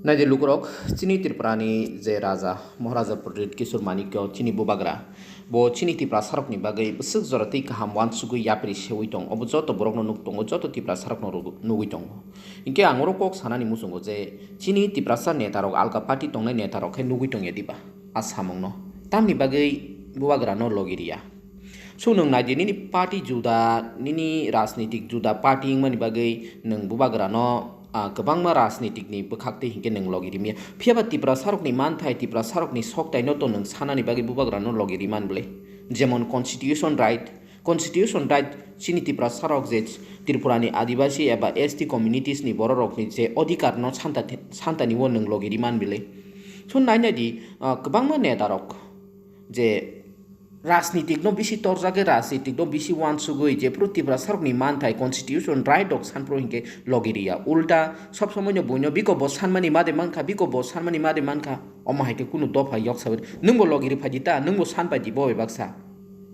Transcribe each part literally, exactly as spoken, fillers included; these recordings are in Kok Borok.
Naidi lukurok, chini Tripurani je Raja, Maharaja Pradyut Kishore Manikya, chini bubagra, bo chini Tiprasarokni bagwi bwswk jora tei kaham uansugwi yapri sewi tong, obo joto borokno nuk tongo, joto Tiprasarokno rw-, nugwi tongo. Hinkhe ang oro kok sanani muchungo je chini Tiprasa netarok alka party tongnai netarok khe nugwi tongya diba a samungno? Tamni bagwi bubagrano logi riya? So nwng naidi nini party juda, nini rajnitik juda party wngmani bagwi nwng bubagrano, ah, kwbangma rajnitikni bwkhak tei hinkhe nwng logi rimya. Phiyaba Tiprasarokni manthai, Tiprasarokni soktaino to nwng sanani bagwi bubagrano logi riman bwle. Jemon constitution right, constitution right chini Tiprasarok je Tripurani Adibasi eba S T communitiesni bororokni je odhikarno santa, santani o nwng logi riman bwle. So nainai di, ah, kwbangma netarok je rajnitikno bisi torjagwi, rajnitikno bisi uansugwi, jephru Tiprasarokni manthai, constitution right rok sanphru hinkhe logi riya. Ulta sob somoino buino biko bo sanmani made mankha, biko bo sanmani made mankha, omo hai khe kunu dopha yoksa bai. Nwngbo logi ri phaidi ta, nwngbo san paidi bo bai baksa.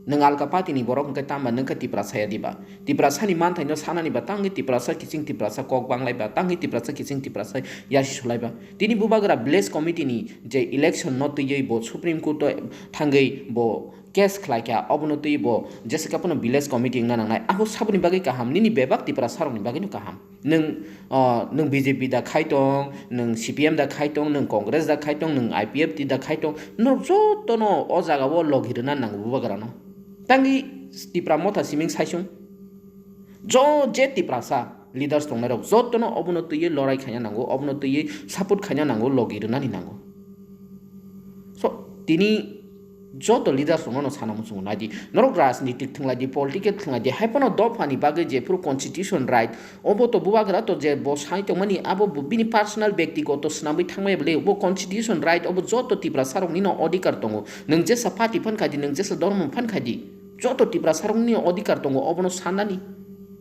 Nwng alka party ni borok hinkhe tamba nwngkha Tiprasa ya diba? Tiprasani manthaino sanani ba tangwi Tiprasa kiching Tiprasa kok banglai ba, tangwi Tiprasa kiching Tiprasa yasi sulai ba. Tini bubagra village committee ni je election no twiwi bo Supreme Court o thangwi bo case khlai kha, obono twiwi bo jesa khe phano village committee wngna nangnai. Abo saboni bagwi kaham, nini bebak Tiprasarokni bagwino kaham. Nwng, ah, nwng B J P da khai tong, nwng C P M da khai tong, nwng Congress da khai tong, nwng I P F T da khai tong, norok jotono o jaga o logi rwna nango bubagrano. Tangwi Tipra Motha siming saisung. Jo je Tiprasa leaders tongnairok jotono obono twiwi lorai khaina nango, obono twiwi support khaina nango, logi rwnani nango. So, tini joto leaders rokno no sana muchungo naidi, norok rajnitik thwnglaidi, political thwnglaidi, hai phano dophani bagwi jephru constitution right, obo to bubagra to je bo sai tongmani, abo bo bini personal bektigoto swnamwi thangmaya bwle, bo constitution right, obo joto Tiprasarokni no odhikar tongo. Nwng jesa party phan khaidi, nwng jesa dhormo phan khaidi, joto Tiprasarokni odhikar tongo obono sanani.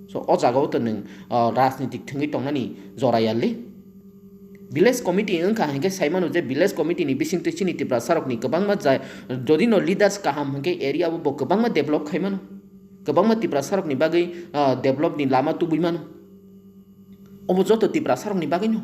So, o jagao to nwng, ah, rajnitik thwngwi tongnani jora ya le. Village committee wngkha hinkhe saimano je village committee ni bisingtwi chini Tiprasarokni kwbangma jai, jodi no leaders kaham hinkhe area o bo kwbangma develop khaimano. Kwbangma Tiprasarokni bagwi, ah, develop ni lama tubui mano. Obo joto Tiprasarokni bagwino.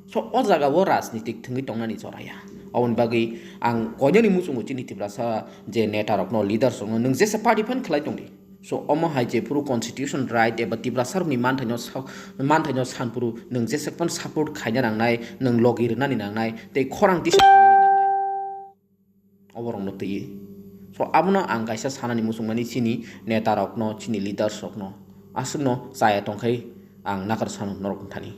So, o jagao rajnitik thwngwi tongnani jora ya. Oboni bagwi ang koinani muchungo chini Tiprasa je netarokno, leaders rokno, nwng jesa party phan khlai tongdi. So, omo hai jephru constitution right eba Tiprasarokni manthaino sa-, manthaino sanphuru nwng jesek phano support khaina nangnai, nwng logi rwnani nangnai, tei khorang tisa khainani nangnai. Oborokno twiwi. So, abono ang kaisa sanani muchungmani chini netarokno, chini leaders rokno. Aswkno chaya tongkhai ang nakar sano norok thani.